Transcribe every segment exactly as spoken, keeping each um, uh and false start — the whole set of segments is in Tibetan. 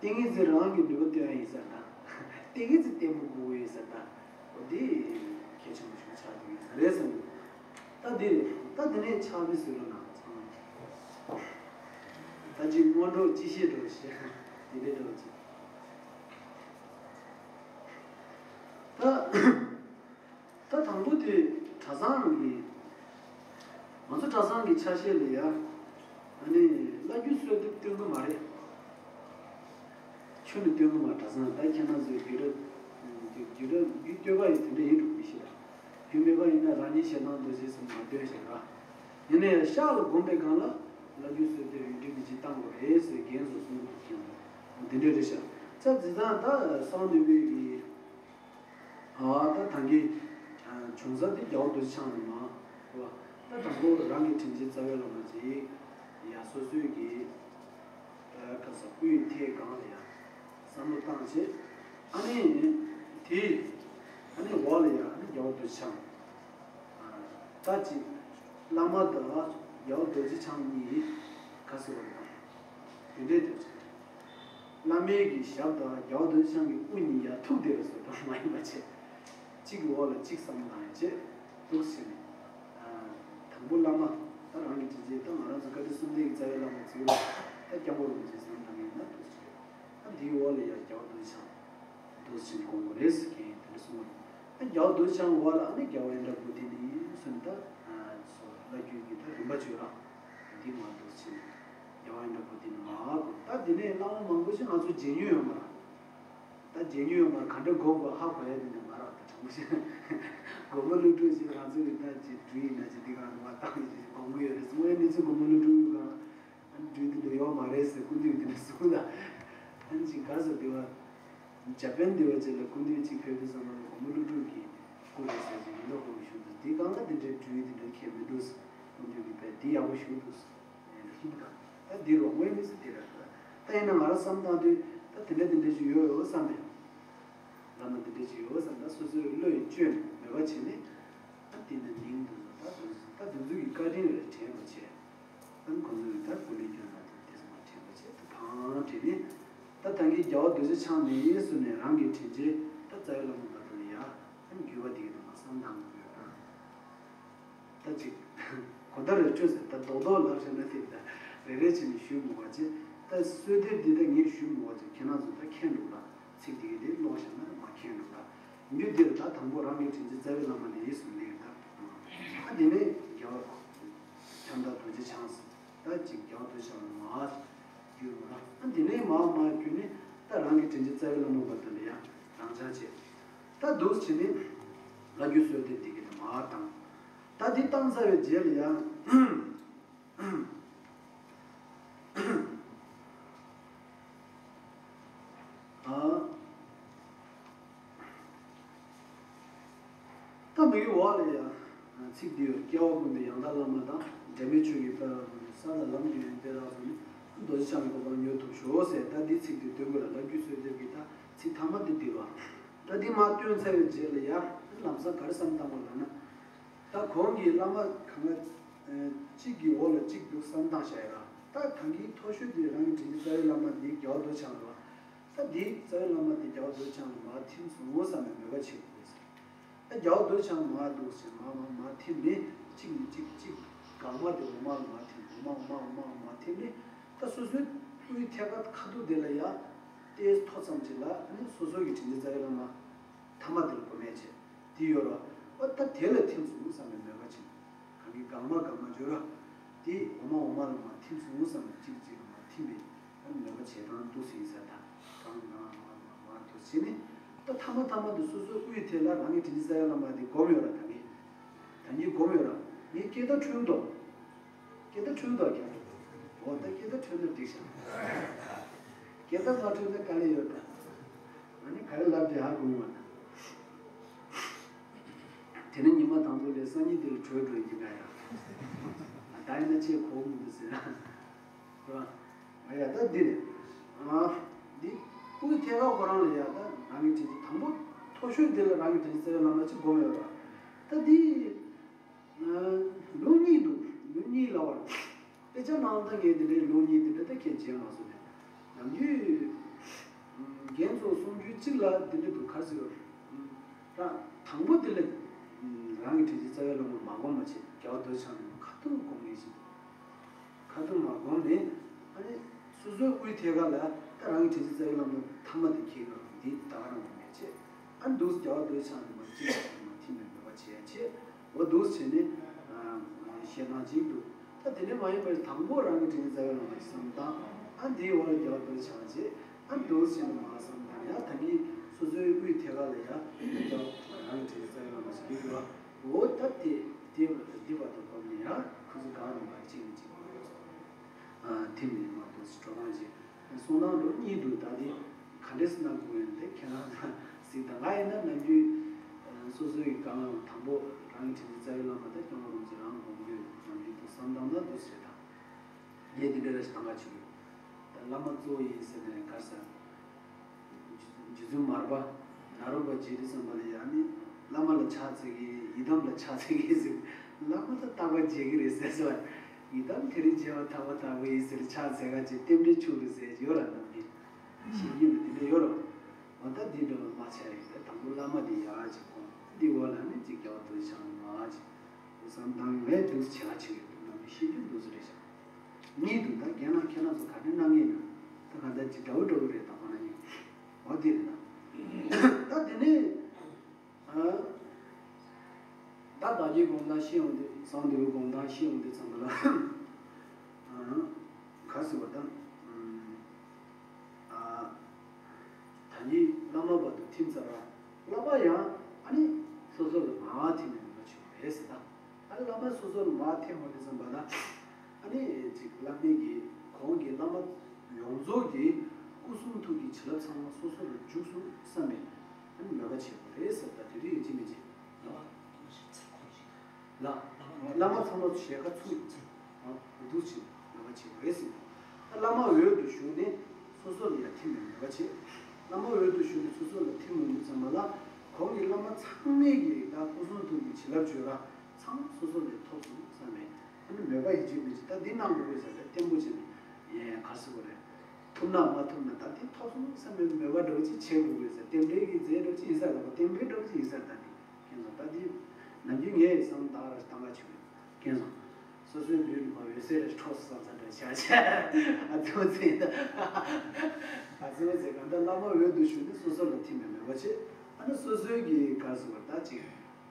ཏིང་ངེ་འཛིན་རང་གི་ནུས་པ་བཏོན་ཡ་ཡིན་ཟེར་ད། ཏིང་ངེ་འཛིན་བརྟན་པོ་དགོས་ཡིན་ཟེར་ད། འོ་འདི་གལ་ཆེན་པོ་ཞིག་ཆགས་འདུག་ཡིན་ས་རེད་བསམ་འདུག་ད་འདི་རེད། ད་འདི་ནས་ཕྱག་དཔེ་སུ་ལ་ན་ཚང་མ། ད་ཅིག་སྔོན་འགྲོ་ཅི་ཤེས་འགྲོ་ཞེས་འདི་འདྲའི་འགྲོ་ཅིག་ད། ད་དང་པོ་དེ་གྲྭ་ཚང་གི། ང་ཚོ་གྲྭ་ཚང་གི་ཆ་ཤས་ལ་ཡ། ཨ་ནི་བླ་བརྒྱུད་གསོལ་འདེབས་སྟོན་གི་མ་རེད། ཆུ་ནི་སྟོན་གི་མ་གྲྭ་ཚང་ད་ཁྱེད་རང་ཚོའི་རྒྱུད་རབས། རྒྱུད་རྒྱུད་རབས་རྒྱུད་སྟོད་པ་ཡི་དེ་འདྲ་ཡིན་འགྲོ་མི་ཤེས་ད། རྒྱུད་སྨད་པ་ཡིན་ན་རང་ཉིད་ཞེ་སྡང་རྡོ་རྗེ་ཟེར་མ་སྟོན་ཞེས་ར། ཡིན་ནའི་ཤག་ལ་བསྒོམས་པའི་སྒང་ལ་བླ་བརྒྱུད་གསོལ་འདེབས་ཡུན་རིང་མི་བྱེད་བཏང་དགོས་རེད་ཟེར་རྒན་ཚོ་གསུངས་འདུག་ཀྱང་། འདི་འདྲ་རེད་ཤག་ཙག་ཙིག་ཙང་ད་སང་ནུས་པའི་གི། ཨ་ད་ད་གིན་བྱུང་ས་དེ་རྒྱལ་བ་རྡོ་རྗེ་འཆང་ནས་མ། ད་དང་པོ་རང་གི་དྲིན་ཅན་རྩ་བའི་བླ་མ་ཅིག་ཡ་སོ་སོའི་གི་ཁ་ས་སྐུའི་ཐད་སྒང་ལ་ཡ་བསམ་བློ་བཏང་བྱས། ཨ་ནི་དེ་ཨ་ནི་འོག་ལ་ཡ་ཨ་ནི་རྒྱལ་བ་རྡོ་རྗེ་འཆང་། ད་ཅིག་བླ་མ་དང་རྒྱལ་བ་རྡོ་རྗེ་འཆང་གཉིས་ཁ་ས་བ་དང་དེ་འདྲའི་དེ་བྱས། བླ་མའི་གི་ཞབས་དང་རྒྱལ་བ་རྡོ་རྗེ་འཆང་གི་དབུ་གཉིས་ཡར་ཐུག་བསྡད་པ་བཟོ་འདྲ་མ་ཡིན་པ་བྱས། གཅིག་གི་འོག་ལ་གཅིག་བསམ་བློ་བཏང་ཡ་བྱས་འདུག་ཟེར་ནས། དང་པོ་བླ་མ་ད་རང་གི་དྲིན་ཅན་ད་ང་རང་ཚོ་བཀའ་དྲིན་གསུམ་ལྡན་གྱི་རྩ་བའི་བླ་མ་ཚོ་ལ་ད་སྐྱབས་མགོན་རིན་པོ་ཆེ་བསམ་བློ་བཏང་ཡིན་ན་འདུག་ཟེར། ད་འདིའི་འོག་ལ་ཡ་རྒྱལ་བ་རྡོ་རྗེ་འཆང་འདུག་ཟེར་ནས་དགོངས་དགོས་རེད་ཟེར་མཁན་དེ་འདྲ་གསུངས་པ་རེད། ད་རྒྱལ་བ་རྡོ་རྗེ་འཆང་འོག་ལ་ཨ་ནི་རྒྱལ་བ་ཨིནྡྲ་བྷུ་ཏི་ནི་གསུངས་ད། སོ་བླ་བརྒྱུད་ཀྱི་ད་རིམ་པ་བརྗོད་ར། འདི་མ་འདུག་ཟེར་ནས་རྒྱལ་བ་ཨིནྡྲ་བྷུ་ཏི་ནི་མ་གོ་ད་འདི་ནས་བླ་མ་མང་པོ་ཞིག་ང་ཚོ་མཇལ་མྱོང་ཡོད་མ་རེད། ད་མཇལ་མྱོང་ཡོད་མ་རེད། ག་འདྲ་དགོངས་དགོས་ཧ་གོ་ཡ་དེ་འདྲ་མ་རེད། ད་དྲང་པོ་བཤད་ན་མགོན་པོ་ཀླུ་སྒྲུབ་ཞིག་ང་ཚོ་གི་ད་ཅིག་འབྲུ་ཡིན་ན་ཅིག་འདི་ག་ནས་མར་བཏང་ཡིན་ཞིག་དགོངས་ཀྱི་ཡོད་རེད། དངོས་གནས་ཚུལ་མགོན་པོ་ཀླུ་སྒྲུབ་ཡོད་ག་ཨ་ནི་འབྲུ་འདི་འདྲ་ཡོད་མ་རེད་ཟེར་སྐུ་མདུན་དེ་འདྲ་གསུངས་ད། ཨ་ནི་ཅིག་ག་ཟེར་འདི་བ་ཇ་པན་འདི་བ་ཅིག་ལ་སྐུ་མདུན་ཅིག་ཕེབས་དུས་ཙམ་པ་ལ་མགོན་པོ་ཀླུ་སྒྲུབ་ཀྱི་སྐུ་རེད་ཟེར་ཅིག་ཡིན་ལ་ཧོ་ཞུ་འདུག་དེ་གང་ལ་འདི་འདྲའི་འབྲུ་འདི་འདྲ་ཁྱད་མི་འདུག་སྐུ་མདུན་གྱི་དཔེ་འདི་ཡག་པོ་ཞུ་འདུག་ད་འདི་རོགས་དངོས་མི་ཟེར་དེ་རེད། ད་ཡིན་ན་ང་རང་བསམ་བཏང་དུས་ད་དེ་འདྲ་དེ་འདྲ་ཞིག་ཡོད་ཡོད་བསམ་པས། བླ་མ་དེ་འདྲ་ཞིག་ཡོད་བསམ་ད་སོ་སོའི་བློ་ཡིས་བཅོས་ནས་མོས་པ་བྱས་ནས། ད་དེ་ནས་མིང་དུ་ད་དེ་ད་དེ་ཚོ་གི་བཀའ་དྲིན་རེད་དྲན་པ་བྱས། ཨ་ནི་ཁོ་ཚོ་གི་ད་སྐུ་ལས་སྐྱོན་ན་དེ་ཚོ་མ་དྲན་པ་བྱས་ད་ཕང་དྲན་ནས། ད་ད་གིན་རྒྱལ་བ་རྡོ་རྗེ་འཆང་ནས་ཡིན་ཟེར་ནས་རང་གི་དྲིན་ཅན་ད་རྩ་བའི་བླ་མ་འབའ་ཏི་ལ་ཡ་ཨ་ནི་བརྒྱུད་པ་དེ་གི་ནང་བསམ་བཏང་དགོས་ཡོད་ད། ད་ཅིག་གོ་བརྡ་རེ་སྤྲོད་ཟེར་ད་རྡོག་རྡོག་ལབ་བྱས་ན་དེ་ད་རེ་རེ་བྱས་ནས་ཞུས་མི་དགོས་ཅེས་ད་གསོལ་འདེབས་འདི་ད་ངས་ཞུས་མི་དགོས་ཅེས་ཁྱེད་རང་ཚོ་ད་མཁྱེན་འགྲོ་ལ་ཚིག་འདི་གི་དེ་ཀློག་བཞག་ན་མ་མཁྱེན་འགྲོ་ལ་ཡིན་རྒྱུ་འདིར་ད་དང་པོ་རང་གི་དྲིན་ཅན་རྩ་བའི་བླ་མ་ལ་ཡིས་ཟུར་ལེགས་ད། ཨ་དེ་ནས་རྒྱལ་བ་ཁྱམས་བདག་རྡོ་རྗེ་འཆང་ཟེར་ད་ཅིག་རྒྱལ་བ་རྡོ་རྗེ་འཆང་ལ་མར་བརྒྱུད་རོགས་ལ་ཨ་དེ་ནས་མར་མར་བརྒྱུད་ནས་ད་རང་གི་དྲིན་ཅན་རྩ་བའི་བླ་མ་འབའ་ཏི་ལ་ཡ་རང་འཇགས་བྱས། ད་འདུག་བྱས་ནས་བླ་བརྒྱུད་གསོལ་འདེབས་འདི་གི་དེ་མར་བཏང་། ད་འདི་བཏང་ཚར་བའི་རྗེས་ལ་ཡང་། ཨ། ད་མི་གི་འོག་ལ་ཡང་ཚིག་འདི་ཡོད། སྐྱེ་བ་ཀུན་ཏུ་ཡང་དག་བླ་མ་དང་། འབྲལ་མེད་ཆོས་ཀྱི་དཔལ་ལ་བསྔོ། ས་དང་ལམ་གྱི་ཡོན་ཏན་རབ་བྱུང་ནས། རྡོ་རྗེ་འཆང་གི་གོ་འཕང་མྱུར་ཐོབ་ཤོག་ཟེར་ད་འདི་ཚིག་འདི་སྟོན་དགོས་ལ་བླ་བརྒྱུད་གསོལ་འདེབས་ཀྱི་ད་ཚིག་ཐ་མ་འདི་འདི་བ། ད་འདི་མར་བཏོན་ཚར་བའི་རྗེས་ལ་ཡང་ལམ་སང་ག་རེ་བསམ་བཏང་དགོས་ལབ་ན། ད་གོང་གི་བླ་མ་གང་ག་གཅིག་གི་འོག་ལ་གཅིག་འདུག་བསམ་བཏང་བཞག་ཡོད་ར། ད་ད་གིན་མཐོ་ཤོས་དེ་རང་གི་དྲིན་ཅན་རྩ་བའི་བླ་མ་འདི་རྒྱལ་བ་རྡོ་རྗེ་འཆང་རེད་བ། ད་འདི་རྩ་བའི་བླ་མ་འདི་རྒྱལ་བ་རྡོ་རྗེ་འཆང་ལ་མར་ཐིམ་སོང་བསམ་པའི་མོས་པ་བྱེད་དགོས་ཟེར། ད་རྒྱལ་བ་རྡོ་རྗེ་འཆང་མར་འདུག་ཟེར་མར་མར་མར་ཐིམ་ནས་གཅིག་ནས་གཅིག་གཅིག་འགག་མ་དེ་འོག་མ་ལ་མར་ཐིམ་འོག་མ་འོག་མ་འོག་མ་མར་ཐིམ་ནས་ད་སོ་སོའི་དབུའི་ཐད་ཀར་ཁ་ཐུག་དེ་ལ་ཡ་ཏོག་ཙམ་ཅིག་ལ་ནི་སོ་སོ་གི་དྲིན་ཅན་རྩ་བའི་བླ་མ་ཐ་མ་དེ་ལ་གོ་མེད་བྱས། དེ་ཡོད་ར། ཨོ་ད་དེ་ལ་ཐིམ་སོང་བསམ་པའི་མོས་པ་བྱེད། གང་གི་གང་མ་གང་མ་བརྗོད་ར། དེ་འོ་མ་འོ་མ་ལ་མ་ཐིམ་སོང་བསམ་པའི་གཅིག་གཅིག་ལ་མ་ཐིམ་པའི་ཨ་མོས་པ་བྱེད་སྟངས་འདུག་ཟིན་ས་ད། གང་གང་མ་མ་མ་འདུག་ཟིན་ནི། ད་ཐ་མ་ཐ་མ་དུ་སོ་སོའི་དབུས་དེ་ལ་རང་གི་དྲིན་ཅན་རྩ་བའི་བླ་མ་དེ་སྒོམ་ཡོད་ར་ད་གི། ད་གི་སྒོམ་ཡོད་ར། ངས་སྐད་བརྡ་འཕྲོད་འདུག་སྐད་བརྡ་འཕྲོད་འདུག་ཀྱང་། འོ་ད་སྐད་བརྡ་འཕྲོད་ན་འགྲིག་ཤག་སྐད་བརྡ་མ་འཕྲོད་ན་དཀའ་ལས་ཡོད་ད། ང་ནི་ག་རེ་ལབ་དེ་ཧ་གོ་མྱོང་བ་ན། དེ་ནས་ཉི་མ་དང་པོ་ལས་སང་ཉིན་དེ་ལ་བྲོས་འགྲོ་ཡིན་གྱི་འདྲ་ཡ། ད་ཡིན་ན་ཆེས་གོ་མི་འདུག་ཟེར་ན། རེད་བ། ང་ཡ་ད་འདི་རེད། ཨ། འདི་དབུས་ཐད་ཀར་ཁོ་རང་ལ་ཡ་ད་རང་གི་དྲིན་ཅན་དང་པོ་མཐོ་ཤོས་འདི་ལ་རང་གི་དྲིན་ཅན་རྩ་བའི་བླ་མ་ཅིག་སྒོམ་ཡོད་ར། ད་འདི། ལོ་གཉིས་འདུག་ལོ་གཉིས་ལ་བར། དཔེ་ཆ་ནང་ད་ངས་འདི་འདྲའི་ལོ་གཉིས་འདི་འདྲ་ད་ཁྱེད་མཇལ་མ་སོང་ནས། ནམ་རྒྱུན། གཅིག་ལ་འདི་འདྲ་འདུག་ག་རེ་ཟེར་ར། དང་པོ་དེ་ལ་རང་གི་དྲིན་ཅན་རྩ་བའི་བླ་མ་མ་སྒོམ་པ་བྱས། རྒྱལ་བ་རྡོ་རྗེ་འཆང་ནས་ཁ་ཐུག་སྒོམ་ངེས་ཤིང་། ཁ་ཐུག་མ་སྒོམ་ནས། ཨ་ནི་སོ་སོའི་དབུའི་ཐད་ཀ་ལ་ད་རང་གི་དྲིན་ཅན་རྩ་བའི་བླ་མ་ཐ་མ་དེ་ཁྱེར་ཡོང་། འདི་ད་ག་རང་སྒོམ་ངེས་བྱས། ཨ་ནི་འདུག་རྒྱལ་བ་རྡོ་རྗེ་འཆང་ནས་མར་གཅིག་ལ་མར་ཐིམ་ནས་མོས་པ་བྱས་བྱས། འོ་འདུག་བྱས་ནས་བཤད་སྟངས་གཅིག་འདུག་ད་དེ་ནས་མ་ཡིན་པར་དང་པོ་རང་གི་དྲིན་ཅན་རྩ་བའི་བླ་མ་བསམ་སྟངས། ཨ་འདིའི་འོག་ལ་རྒྱལ་བ་རྡོ་རྗེ་འཆང་བྱས། ཨ་འདུག་བྱས་ནས་མར་བསམ་སྟངས། ཡང་ད་གིན་སོ་སོའི་དབུས་ཐད་ཀ་ལ་ཡང་རྒྱལ་བ་རང་གི་དྲིན་ཅན་རྩ་བའི་བླ་མ་ཞིག་ཡོད་རེད་བ། འོ་ད་དེ་དེ་འདི་བར་དུ་བབས་ནས་ཡང་ཁོ་ཚོ་གང་རུང་བ་གཅིག་ནས་གཅིག་ཐིམ་ནས་མར་འདུག་སེ་འགྲོ་སྟངས་ཅིག་གསུང་སྟངས་འདྲ་པོ་གཉིས་འདུག་ད་དེ་ག་འདྲས་སེ་གནང་དགོས་ཡོད་ན་དེ་ཁྱེད་རང་ཚོ་གཟིགས་དང་། ང་ཡིན་ན་ནམ་རྒྱུན་སོ་སོའི་གང་ལ་དང་པོ་རང་གི་དྲིན་ཅན་རྩ་བའི་བླ་མ་དང་སྐྱོབ་པ་རིན་པོ་ཆེ་རང་སྒོམ་དགོས་ནམ་རྒྱུན་དུ་བསམ་སྟངས་ན་འདུག་སེ་རེད་ད། ངས་འདི་འདྲ་རེ་ཞིག་གཏམ་ག་བྱེད་དགོས། ད་བླ་མ་གཙོ་བོ་ཡིན་ཟེར་ནས་ག་རེ་ཟེར། རྗེ་བཙུན་མར་པ་ནཱ་རོ་པ་མཇལ་དུས་ཙམ་པ་ལ་ཡང་ནི་བླ་མ་ལ་ཕྱག་འཚལ་གྱི་ཡི་དམ་ལ་ཕྱག་འཚལ་གྱི་ཟེར། བླ་མ་ད་རྟག་པར་མཇལ་གྱི་རེད་ཟེར་སོང་། ཡི་དམ་དེ་རིང་མཇལ་བ་ཐག་པ་དག་པ་ཡིན་ཟེར་ཕྱག་འཚལ་ག་ཅིག་རྟེན་འབྲེལ་ཆུང་རེད་ཟེར་ཡོད་ར། ནམ་རྒྱུན་ཤེས་ཀྱི་ཡོད་ར། དེ་འདྲ་ཡོད་ར། འོ་ད་འདི་འདྲ་མ་ཆགས་ཡོད། ད་དང་པོ་བླ་མ་འདི་ཡག་ཅིག་གོ། འདི་འོག་ལ་ནི་ཅིག་རྒྱལ་བ་རྡོ་རྗེ་འཆང་ཡག་ཅིག་བསམ་སྟངས་ངས་འདུག་སེ་བྱེད་ག་བྱེད་ཀྱི་འདུག་ནམ་རྒྱུན་ཤེས་ཀྱི་འདུག་སེ་རེད་ཤག་གཉིས་འདུག་ད་རྒན་ལགས་ཁྱེད་རང་ཚོ་ག་འདྲ་གནང་ངེས་ན། ད་ག་འདྲ་ཅིག་འདྲ་བོ་འདྲ་བོ་རེད། ད་ཁོ་ན་གཉིས། འོ་དེ་རེད་ད། ད་དེ་ནས་ཨ། ད་བདག་གི་སྒོམ་སྟངས་ཤེས་ཡོང་དུས། གསང་འདུས་པའི་སྒོམ་སྟངས་ཤེས་ཡོང་དུས་ཙམ་པ་ལ། ཨ། ག་ཟེར་བ་ད། ཨ། ད་གིན་བླ་མ་བར་དུ་ཐིམ་ཚར་བ། བླ་མ་ཡང་ཨ་ནི་སོ་སོ་ལ་མར་ཐིམ་ནས་མོས་པ་བྱེད་དགོས་རེད་ཟེར་ད། ཨ་ནི་བླ་མ་སོ་སོ་ལ་མར་ཐིམ་ཡོང་དུས་ཙམ་པ་ལ། ཨ་ནི་ཅིག་བླ་མའི་གི་གོང་གི་བླ་མ་ཡོངས་རྫོགས་ཀྱི་སྐུ་གསུང་ཐུགས་ཀྱི་བྱིན་རླབས་ཚང་མ་སོ་སོ་ལ་འཇུག་སོང་བསམ་ནས་ཨ་ནི་མོས་པ་བྱེད་དགོས་རེད་ཟེར་ད། དེ་དུས་ཡིན་གཅིག་མིན་གཅིག་ལ། བླ་མ་ཚང་མ་ཞལ་ཁ་ཚུགས། འདུག་ཅིག་མོས་པ་བྱེད་དགོས་རེད་ཟེར། ད་བླ་མ་འོད་དུ་ཞུ་ནས་སོ་སོ་ལ་ཡང་ཐིམ་ནས་མོས་པ་བྱེད། བླ་མ་འོད་དུ་ཞུ་ནས་སོ་སོ་ལ་ཐིམ་ཡོང་དུས་ཙམ་པ་ལ། གོང་གི་བླ་མ་ཚང་མས་ཀྱི་ད་སྐུ་གསུང་ཐུགས་ཀྱི་བྱིན་རླབས་བརྗོད་ར་ཚང་མ་སོ་སོ་ལ་ཐོབ་སོང་བསམ་ནས་ཨ་ནི་མོས་པ་ཡིན་གཅིག་མིན་གཅིག་ད་འདི་གནང་དགོས་རེད་ཟེར་ཏེ་བརྟན་པོ་བྱས་ནས་ཡང་ག་རེ་ཟེར་དགོས་རེད། ཐུབ་ན་མ་ཐུབ་ན་ད་འདི་ཐོབ་སོང་བསམ་པའི་མོས་པ་འདྲ་བོ་ཅིག་བྱེད་དགོས་རེད་ཟེར། རྟེན་འབྲེལ་གྱི་རྫས་འདྲ་བོ་ཅིག་ཡིན་ས་རེད་པ། རྟེན་འབྲེལ་འདྲ་བོ་ཅིག་ཡིན་ས་རེད་ད་འདི། མཁྱེན་སོང་། ད་འདི་ནམ་རྒྱུན་ངས་བསམ་བཏང་ར་བཏང་ག་བྱེད་དགོས། མཁྱེན་སོང་། སོ་སོའི་ལུས་ནི་མ་འོད་གསལ་རེ་འཕྲོག་བསམ་ས་འདྲ་བྱ་བྱ། ཨ་ཙི་མོ་ཙི་ཡིན་ད། ཨ་ཙི་མོ་ཙི་གང་ལྟར་བླ་མ་འོད་དུ་ཞུ་ནས་སོ་སོ་ལ་ཐིམ་པའི་མོས་པ་བྱེད། ཨ་ནི་སོ་སོའི་གི་ག་རེ་ཟེར་བ་ད་ཅིག་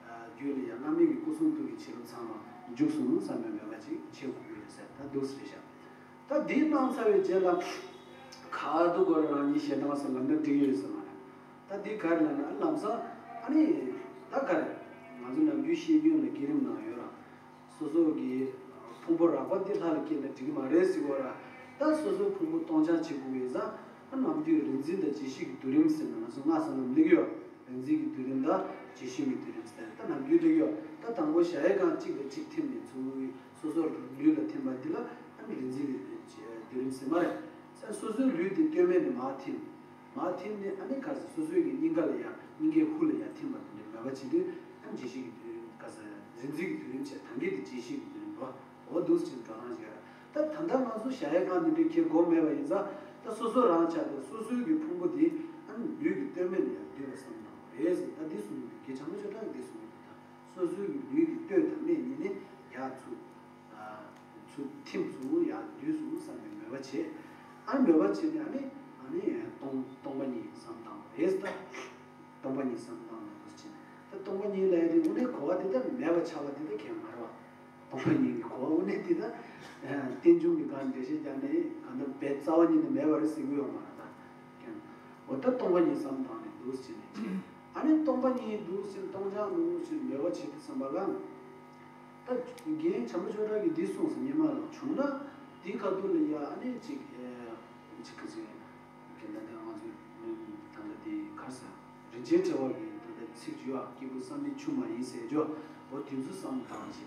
རྒྱུད་ལ་ཡང་བླ་མའི་གི་སྐུ་གསུང་ཐུགས་ཀྱི་བྱིན་རླབས་ཚང་མ་འཇུག་སོང་བསམ་པའི་མོས་པ་ཅིག་བྱེད་དགོས་ཀྱི་རེད་ཟེར། ད་འདུག་སེ་རེད་ཤག་ད་འདི་གནང་ཚར་བའི་རྗེས་ལ་ག་དུས་གོ་ར་རང་ཉིད་ཞེ་སྡང་ཟེར་ལབ་ན་འགྲིག་ཡོད་ཟེར་མ་རེད། ད་འདི་ག་རེ་ལབ་ན་ལམ་སང་ཨ་ནི་ད་ག་རེ་ང་ཚོ་ནམ་རྒྱུན་བཤད་རྒྱུན་ལ་བསྐྱེད་རིམ་ནང་ཡོད་ར། སོ་སོ་གི་ཕུང་པོ་རགས་པ་འདི་ལྷ་ལ་སྐྱེས་ན་འགྲིག་གི་མ་རེད་ཟེར་གོ་ར། ད་སོ་སོའི་ཕུང་པོ་སྟོང་སྦྱང་བྱེད་དགོས་ཡོད་ཙང་ཨ་ནམ་རྒྱུན་རིག་འཛིན་དང་རྗེས་ཤུལ་གྱི་སྡུད་རིམ་ཟེར་ན་ང་ཚོ་སྔགས་སམ་ལམ་ལུགས་ཡོད། རིག་འཛིན་གྱི་སྡུད་རིམ་དང་རྗེས་ཤུལ་གྱི་སྡུད་རིམ་ཟེར་ད་ནམ་རྒྱུན་ལུགས་ཡོད། ད་དང་པོ་གཞལ་ཡས་ཁང་གཅིག་ལ་གཅིག་ཐིམ་ནས་ཚུར་སོ་སོ་ལུས་ལ་ཐིམ་པ་འདི་ལ་ཨ་ནི་རིག་འཛིན་གྱི་སྡུད་རིམ་ཟེར་མ་རེད། ས་སོ་སོའི་ལུས་འདི་ལྟོས་མེད་ནས་མར་ཐིམ། མར་ཐིམ་ནས་ཨ་ནི་ག་ཟེར་སོ་སོའི་གི་སྙིང་ག་ལ་ཡ་སྙིང་གའི་ཧུ་ལ་ཡ་ཐིམ་པ་དེ་འདྲའི་མོས་པ་བྱེད་དུས་ཨ་ནི་རྗེས་ཤུལ་གྱི་སྡུད་རིམ་ག་ཟེར་རིག་འཛིན་གྱི་སྡུད་རིམ་བྱས། ད་གིན་དེ་རྗེས་ཤུལ་གྱི་སྡུད་རིམ་རོ། འོ་འདུག་ཅིག་འགྲོ་སྟངས་ཤིག་ཡོད་ར། ད་ད་ལྟ་ང་ཚོ་གཞལ་ཡས་ཁང་འདི་འདྲའི་ཁྱེར་དགོས་མེད་པ་ཡིན་ཙང་ད་སོ་སོ་རང་ཆགས་ཏེ་སོ་སོའི་གི་ཕུང་པོ་འདི་ཨ་ནི་ལུས་ཀྱི་ལྟོས་མེད་ནས་ཡར་སྡུད་པ་བསམ་བཏང་དགོས་རེད་ཟེར། ད་འདི་གསུངས་འདུག་རྗེ་བྱམས་པ་ཆོས་གྲགས་ཀྱིས་འདི་གསུངས་འདུག་ད་སོ་སོའི་གི་ལུས་ཀྱི་ལྟོས་དང་གནད་གཉིས་ནི་ཡར་ཚུར་ཚུར་ཐིམ་སོང་ཡར་སྡུད་སོང་བསམ་པའི་མོས་པ་བྱེད། ཨ་ནི་མོས་པ་བྱེད་ནས་ཨ་ནི་ཨ་ནི་སྟོང་སྟོང་པ་ཉིད་བསམ་བཏང་དགོས་རེད་ཟེར་ད། སྟོང་པ་ཉིད་བསམ་བཏང་ན་འདུག་ཅེས། ད་སྟོང་པ་ཉིད་ལབ་ཡ་དེ་དངོས་གནས་གོ་བ་དེ་ད་མེད་པ་ཆགས་པ་དེ་ད་གང་ཡང་མ་རེད་བ། སྟོང་པ་ཉིད་ཀྱི་གོ་བ་དངོས་གནས་དེ་ད། རྟེན་འབྱུང་གི་སྒང་འགྲེལ་བཤད་རྒྱག་ནས་གང་ལྟར་བའི་རྩ་བ་ཉིད་ནས་མེད་པ་རེད་ཟེར་གྱི་ཡོད་མ་རེད་ད། ཀྱང་། འོ་ད་སྟོང་པ་ཉིད་བསམ་བཏང་ནས་འདུག་ཅེས་ནས་ཅེས། ཨ་ནི་སྟོང་པ་ཉིད་འདུག་ཅེས་སྟོང་ཆ་འདུག་ཅེས་མེད་པ་བྱེད་དུས་ཙམ་པ་ལ། ད་རྒན་བྱམས་པ་ཆོས་གྲགས་ཀྱིས་འདི་གསུངས་སོང་སྔོན་མ་ལ། བྱུང་ན་འདི་ཁ་ཐུག་ལ་ཡ་ཨ་ནི་ཅིག་ཅིག་ག་ཚོད། ཁྱེད་ད་ལྟ་ང་ཚོས་ད་ལྟ་དེ་ག་རེ་ཟ། རིན་ཆེན་ཕྲེང་བ་གི་ད་ལྟ་ཚིག་བརྗོད་ཨ། སྐྱེས་བུ་བསམ་གཏན་ཆུང་མ་ཡིན་ཟེར་བརྗོད། འོ་དེ་ཚོ་བསམ་བཏང་བྱས་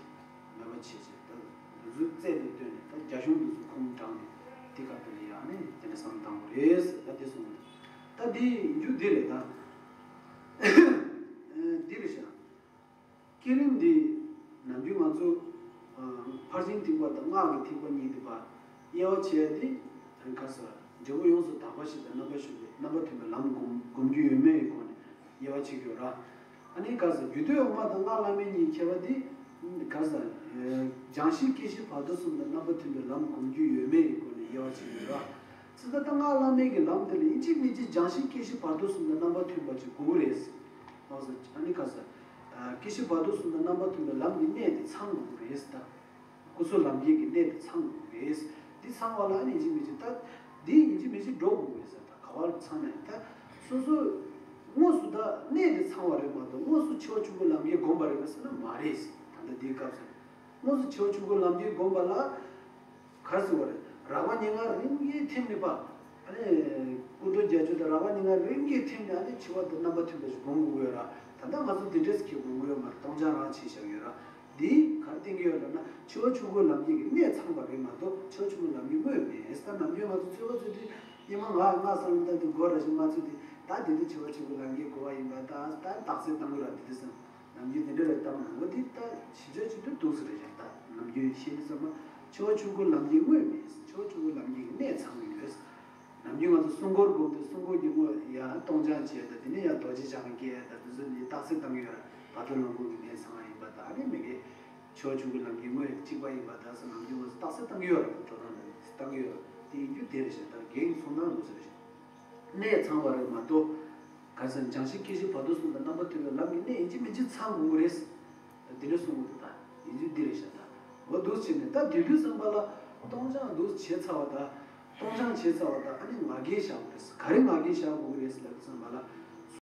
མོས་པ་བྱས་བྱས་ད་དེ་ཚོ་རྩལ་དུ་བཏོན་ནས་ད་རྒྱ་གཞུང་དེ་ཚོ་ཁུངས་དྲངས་ནས་དེ་ག་དེ་ལ་ཡང་ནས་དེ་འདྲ་བསམ་བཏང་དགོས་རེད་ཟེར་ད་དེ་གསུངས་འདུག་ད་དེ་ཡིན་རྒྱུ་འདི་རེད་ད། འདི་རེད་ཤག་བསྐྱེད་རིམ་འདི་ནམ་རྒྱུན་ང་ཚོ་ཕར་ཕྱིན་ཐེག་པ་དང་སྔགས་ཀྱི་ཐེག་པ་གཉིས་འདི་བར་དབྱེ་བ་ཕྱེ་ཡ་འདི་ག་ཟེར་འབྲས་བུ་ཡོངས་སུ་དག་པ་ཞིག་དང་རྣམ་པར་ཤེས་པའི་ རྣམ་པ་མཐུན་པའི་ལམ་སྒོམ་སྒོམ་རྒྱུ་ཡོད་མེད་ཀྱི་སྒོ་ནས་དབྱེ་བ་ཕྱེ་གི་ཡོད་ར། ཨ་ནི་ག་ཟེར་རྒྱུད་སྡེ་འོག་མ་དང་སྔགས་བླ་མེད་གཉིས་ཁྱད་པར་འདི། ག་ཟེར། སྦྱང་གཞི་སྐྱེ་ཤི་བར་དོ་གསུམ་དང་རྣམ་པ་མཐུན་པའི་ལམ་སྒོམ་རྒྱུ་ཡོད་མེད་ཀྱི་སྒོ་ནས་དབྱེ་བ་ཕྱེ་གི་ཡོད་ར། ཙི་ད་ལྟ་སྔགས་བླ་མེད་ཀྱི་ལམ་དེ་ལ་ཡིན་གཅིག་མིན་གཅིག་སྦྱང་གཞི་སྐྱེ་ཤི་བར་དོ་གསུམ་དང་རྣམ་པ་མཐུན་པ་ཅིག་དགོས་ཀྱི་རེད། ཨ་ནི་ག་ཟེར། སྐྱེ་ཤི་བར་དོ་གསུམ་དང་རྣམ་པ་མཐུན་པའི་ལམ་གྱི་གནད་དེ་ཚང་དགོས་ཀྱི་རེད་ད། སྐུ་གསུམ་ལམ་འཁྱེར་གྱི་གནད་དེ་ཚང་དགོས་རེད། འདི་ཚང་བ་ལ་ཨ་ནི་ཡིན་གཅིག་མིན་གཅིག་ད། འདི་ཡིན་གཅིག་མིན་གཅིག་འགྲོ་དགོས་རེད་ཟེར་ད་ག་བ་ལ་ཚང་ན་ཡིན་ད། སོ་སོ། དངོས་སུ་ད་གནད་དེ་ཚང་བ་རེད་མ་གཏོགས་དངོས་སུ་ཕྱི་བ་ཆོས་སྐུ་ལམ་འཁྱེར་བསྒོམ་པ་རེད་པས་ཟེར་ན་མ་རེད། ད་ལྟ་འདིའི་སྐབས་སུ། དངོས་སུ་ཕྱི་བ་ཆོས་སྐུ་ལམ་འཁྱེར་བསྒོམ་པ་ལ། ག་རེ་ཟེར་བ་རེད། རགས་པ་ཉེར་ལྔ་རིམ་གྱིས་ཐིམ་ནས་པ། ཨ་ནི། སྐུ་མདོག་བརྒྱད་ཅུ་དང་རགས་པ་ཉེར་ལྔ་རིམ་གྱིས་ཐིམ་ནས་ཨ་ནི་འཆི་བ་དང་རྣམ་པ་མཐུན་པ་ཞིག་སྒོམ་དགོས་ཀྱི་ཡོད་ར། ད་ལྟ་ང་ཚོ་འདི་འདྲས་ཀྱི་སྒོམ་དགོས་ཡོད་མ་རེད། སྟོང་སྦྱང་རང་བྱས་བཞག་ཡོད་ར། འདིས་ག་རེ་བསྟན་གྱི་ཡོད་ལབ་ན་འཆི་བ་ཆོས་སྐུ་ལམ་འཁྱེར་གྱི་གནད་ཚང་བ་རེད་མ་གཏོགས་འཆི་བ་ཆོས་སྐུ་ལམ་འཁྱེར་དངོས་མེད། ད་ནམ་རྒྱུན་ང་ཚོ་ཚོད་ལྟ་ཚོད་ལྟ་སྙན་མ་ང་ང་བསམ་བློ་བཏང་དུས་མགོ་ར་ཞིག་མ་ཚོད་དེ་ད་འདི་འདི་འཆི་བ་ཆོས་སྐུ་ལམ་འཁྱེར་དགོས་པ་ཡིན་པ་ད་ད་རྟགས་གསལ་བཏང་གི་ར་འདི་འདི་བསམ། ནམ་རྒྱུན་དེ་འདྲ་རེ་བཏང་ན་འོ་འདི་ལྟ་ཞིབ་ཆ་བྱེད་དུས་འདུག་ཟེར་རེད་ཤག་ད་ནམ་རྒྱུན་ཤེས་ནི་ཚང་མ་འཆི་བ་ཆོས་སྐུ་ལམ་འཁྱེར་དངོས་མེད། འཆི་བ་ཆོས་སྐུ་ལམ་འཁྱེར་གྱི་གནད་ཚང་ཡོད། ནམ་རྒྱུན་ང་ཚོ་སྲུང་འཁོར་སྒོམ་དུས་སྲུང་འཁོར་གྱི་དངོས་ཡང་སྟོང་སྦྱང་བྱས་ད་དེ་ནས་ཡང་རྡོ་རྗེ་འཆང་སྐྱེས་ད་དེ་ཚོ་ནི་རྟགས་གསལ་བཏང་གི་ཡོད་ར། བར་དོ་ལམ་འཁོར་གྱི་གནད་ཚང་བ་ཡིན་པ་ད་ཨ་ནི་མི་དགེ། འཆི་བ་ཆོས་སྐུ་ལམ་འཁྱེར་དངོས་གཅིག་པ་ཡིན་པ་ད་ཟེར་ནམ་རྒྱུན་ང་ཚོ་རྟགས་གསལ་བཏང་གི་ཡོད་ར། འགྲོ་སྟངས་ལ་བཏང་གི་ཡོད་ར། དེ་ཡིན་རྒྱུ་དེ་རེད་ཤག་ད་རྒན་གྱི་ཚོར་སྣང་འདུག་ཟེར་རེད་ཤག་གནད་ཚང་བ་རེད་མ་གཏོགས། ག་ཟེར་སྦྱང་གཞི་སྐྱེ་ཤི་བར་དོ་གསུམ་དང་རྣམ་པ་མཐུན་པའི་ལམ་གྱི་གནད་ཡིན་གཅིག་མིན་གཅིག་ཚང་དགོས་ཀྱི་རེད། འདི་འདྲ་གསུང་གི་འདུག་ད་ཡིན་རྒྱུ་འདི་རེད་ཤག་ད་འོ་འདུག་བྱས་ནས་ད་དུས་དུས་ཙམ་པ་ལ་སྟོང་སྦྱང་འདུག་བྱས་ཚར་བ་ད། སྟོང་སྦྱང་བྱས་ཚར་བ་ད་ཨ་ནི་ང་རྒྱལ་བཞག་དགོས་རེད། ག་རེ་ང་རྒྱལ་བཞག་དགོས་ཀྱི་རེད་ལབ་དུས་ཙམ་པ་ལ་